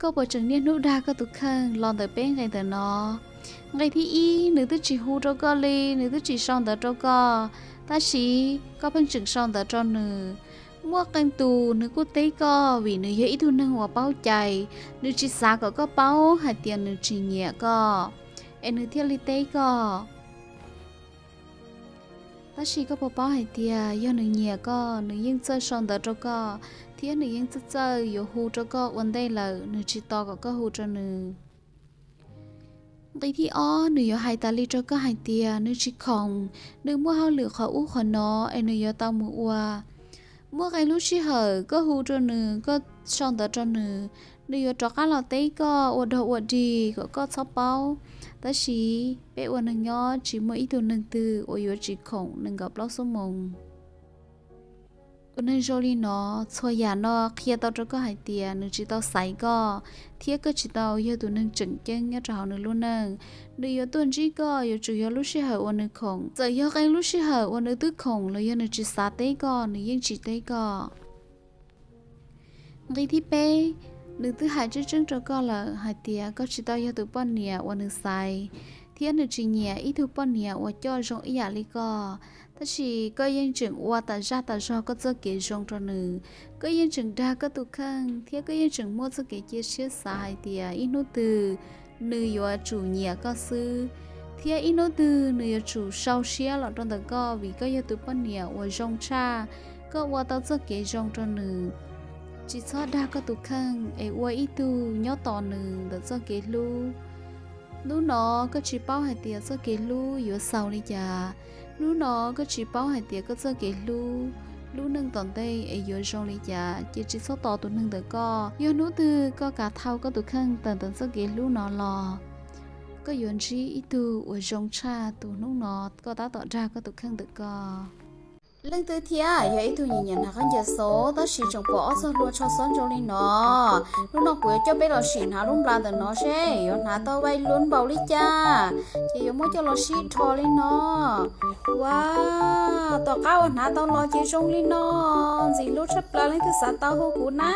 Koj puas tseem niaj hnub dag koj tus kheej los ntawm peb nqe ntawm no? Nqe thib ib, nws twb tsis hu rau koj li, nws twb tsis sau ntawv rau koj, tab sis koj pheej tseem sau ntawv rau nws. Muaj qee tus nws kuj teb koj vim nws yog ib tug neeg uas paub cai, nws tsis xav kom koj paub hais tias nws tsis nyiam koj, es nws thiaj li teb koj. Tab sis koj puas paub hais tias yog nws nyiam koj, nws yeej txawj sau ntawv rau koj, thiab nws yeej txawj txawj yuav hu rau koj ua ntej lawm, nws tsis tos kom koj hu rau nws. Nqe thib ob, nws yuav hais tas li rau koj hais tias nws tsis khoom, nws muaj hauj lwm qhov ub qhov no es nws yuav tau mus ua. Muaj qee lub sij hawm koj hu rau nws, koj sau ntawv rau nws, nws yuav rov qab los teb koj ua dog ua dig kom koj txhob paub. Tab sis peb ua neeg nyob tsis muaj ib tug neeg twg uas yuav tsis khoom nees nkaum plaub xuab moos. Tus neeg zoo li no, txhua yam no qhia tau rau koj hais tias nws tsis tau xaiv koj, thiab koj tsis tau yog tus neeg tseem ceeb nyob rau hauv nws lub neej. Nws yuav tuaj ntsib koj yuav tsum yog lub sij hawm uas nws khoom. Txawm yog qee lub sij hawm uas nws twb khoom los yog nws tsis xav teb koj, nws yeej tsis teb koj. Nqe thib peb, nws twb hais tseeb tseeb rau koj lawm hais tias koj tsis tau yog tus poj niam uas nws xaiv, thiab nws tsis nyiam ib tug poj niam uas coj zoo ib yam li koj. Tab sis koj yeej tseem ua tas zaj tas zog koj txoj kev zoo rau nws, koj yeej tseem dag koj tus kheej, thiab koj yeej tseem muaj txoj kev cia siab xav hais tias ib hnub twg nws yuav tsum nyiam koj xwb, thiab ib hnub twg nws yuav tsum sau siab los rau ntawm koj vim koj yog tus poj niam uas zoo tshaj. Koj ua tau txoj kev zoo rau nws. Tsis txhob dag koj tus kheej es ua ib tug nyob tos nws ntawm txoj kev hlub. Hnub no koj tsis paub hais tias txoj kev hlub yuav xaus li cas. Hnub no koj tsis paub hais tias koj txoj kev hlub, lub neej tom ntej es yuav zoo li cas, ces tsis txhob tos tus neeg ntawm koj. Yog hnub twg koj kav thau koj tus kheej tawm ntawm txoj kev hlub no los, koj yuav ntsib ib tug uas zoo tshaj tus hnub no koj tab tom dag koj tus kheej ntawm koj. Leej twg thiab yog ib tug nyiam nyiam hnav khaub ncaws xov tab sis tseem pom ob txog hlua tsho xob ntsoog li no, hnub no kuv yuav coj peb los sim hnav lub nplas ntawm no seb yuav hnav tau vai luab npaum li cas, ces yuav muab coj los sib dhos li no. Ua, tom qab uas hnav tau los ces zoo li no, ntxim hlub tshaj plaws, leej twg xav tau hu kuv na.